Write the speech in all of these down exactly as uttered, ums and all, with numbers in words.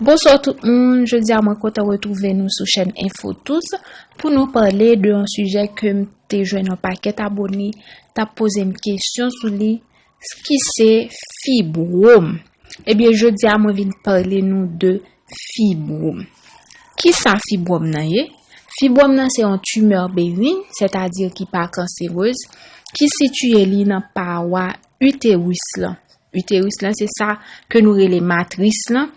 Bonswa tout moun, jodi a mwen kontan retwouve nou sou chèn Info Tous pou nou pale de yon sijè ke m te jwenn yon pakèt abone t ap poze m kesyon sou li, ki se fibwòm. Ebyen, jodi a mwen vin pale nou de fibwòm. Kisa fibwòm nan ye? Fibwòm nan se yon timè beniy, sètadi ki pa kanserez, ki sitiye li nan pawa iteris lan. Iteris lan, se sa ke nou rele matris lan.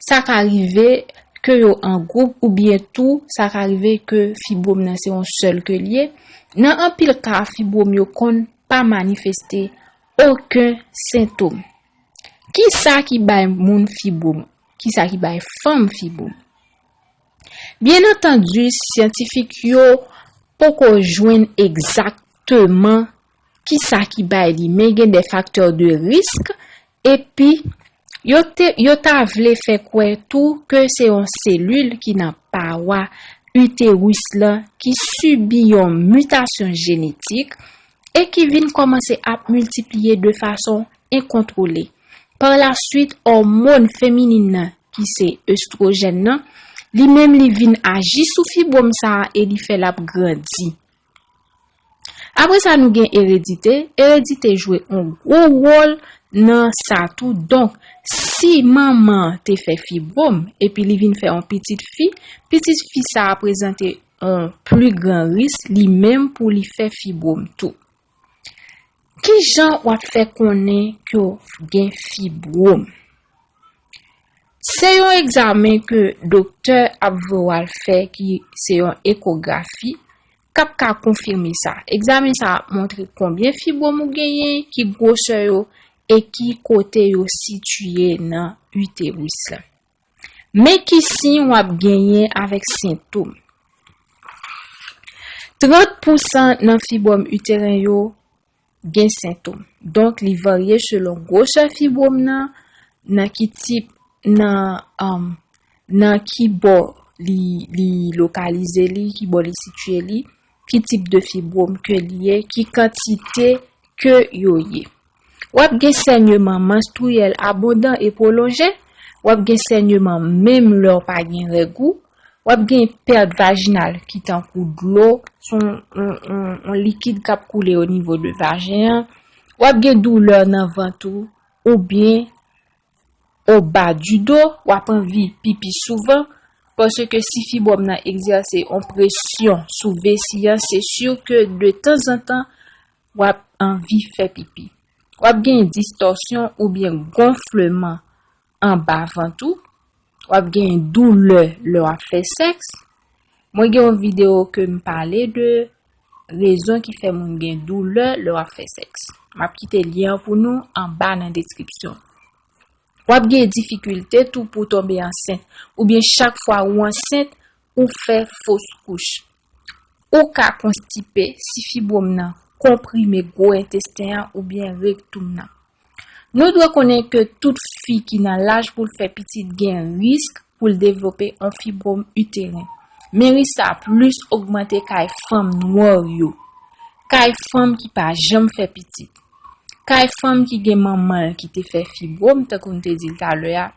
Sa ka rive ke yo an gwoup oubyen tou, sa ka rive ke fibwòm nan se yon sèl ke l ye. Nan anpil ka, fibwòm yo konn pa manifeste okenn sentòm. Kisa ki bay moun fibwòm? Kisa ki bay fanm fibwòm? Byen antandi, syantifik yo poko jwenn egzakteman kisa ki bay li, men gen de faktè de risk, epi yo te, yo ta vle fè kwè tou ke se yon selil ki nan pawa iteris lan ki sibi yon mitasyon jenetik e ki vin kòmanse ap miltipliye de fason enkontwole. Palaswit, òmòn feminin nan, ki se estwojèn nan, li menm li vin aji sou fibwòm sa a e li fè l ap grandi. Apre sa, nou gen eredite. Eredite jwe yon gwo wòl nan sa tou. Donk, si manman an te fè fibwòm epi li vin fè yon pitit fi, pitit fi sa a prezante yon pli gran risk li menm pou li fè fibwòm tou. Ki jan w ap fè konnen ke w gen fibwòm? Se yon egzamen ke doktè ap voye w al fè, ki se yon ekografi, k ap ka konfime sa. Egzamen sa a ap montre konbyen fibwòm ou genyen, ki gwosè yo, e ki kote yo sitiye nan iteris la. Men ki siy w ap genyen avèk sentòm. Trant pousan nan fibwòm iteren yo gen sentòm. Donk, li varye selon gwosè fibwòm nan, nan ki tip, nan, um, nan ki bò li, li lokalize li, ki bò li sitiye li, ki tip de fibwòm ke li ye, ki kantite ke yo ye. W ap gen sènyeman manstriyèl abondan e pwolonje, w ap gen sènyeman menm lè w pa gen règ ou, w ap gen pèt vajinal ki tankou dlo, se yon, yon, yon, yon likid k ap koule o nivo de vajen an, w ap gen doulè nan vant ou, oubyen o ba di do, w ap anvi pipi souvan, paske si fibwòm nan egzèse yon presyon sou vesi an, se si ke de tanzantan, w ap anvi fè pipi. W ap gen distòsyon oubyen gonfleman anba vant ou. W ap gen doulè lè w ap fè sèks. Mwen gen yon videyo ke m pale de rezon ki fè moun gen doulè lè w ap fè sèks. M ap kite lyen an pou nou anba nan deskripsyon. W ap gen difikilte tou pou w tonbe ansent, oubyen chak fwa ou ansent, ou fè fos kouch. Ou ka konstipe si fibwòm nan konprime gwo entesten an oubyen rektoum nan. Nou dwe konnen ke tout fi ki nan laj pou l fè pitit gen risk pou l devlope yon fibwòm iteren. Men risk sa a plis ogmante kay fanm nwè yo, kay fanm ki pa janm fè pitit, kay fanm ki gen manman l ki te fè fibwòm, tankou m te di l talè a.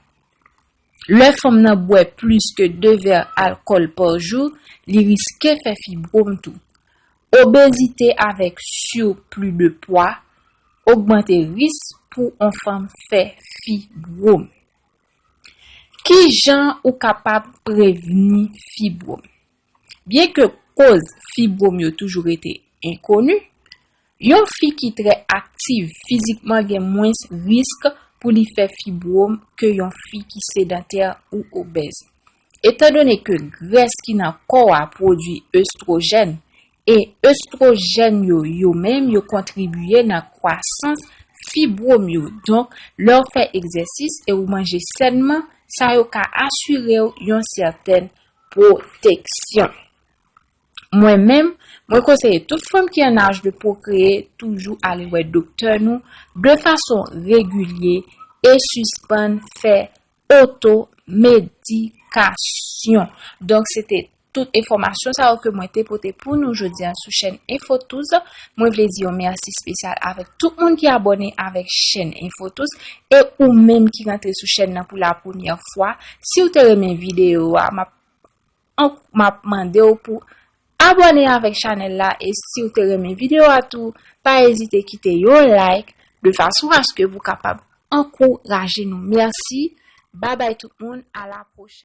Lè fanm nan bwè plis ke de vè alkòl pa jou, li riske fè fibwòm tou. Obezite avèk surplus de pwa ogmante risk pou yon fanm fè fibwòm. Ki jan ou kapab prevni fibwòm? Byenke koz fibwòm yo toujou rete enkoni, yon fi ki trè aktiv fizikman gen mwens risk pou li fè fibwòm ke yon fi ki sedantè ou obèz. Etandone ke grès ki nan kò a pwodui estwojèn, e estwojèn yo, yo menm, yo kontribiye nan kwasans fibwòm yo. Donk, lè w fè egzèsis e w manje sènman, sa yo ka asire w yon sètèn pwoteksyon. Mwen menm, mwen konseye tout fanm ki an aj de pwokreye toujou ale wè doktè nou de fason regilye e sispann fè otomedikasyon. Donk, se te tout enfòmasyon sa yo ke mwen te pote pou nou jodi a sou chèn Infotous. Mwen vle di yon mèsi espesyal avèk tout moun ki abòne avèk chèn Infotous e ou menm ki rantre sou chèn nan pou la premyè fwa. Si w te renmen videyo a, m ap an- m ap mande w pou abòne avèk chanèl la e si w te renmen videyo a tou, pa ezite kite yon like de fason aske pou kapab ankouraje nou. Mèsi, babay tout moun, a la pwochèn.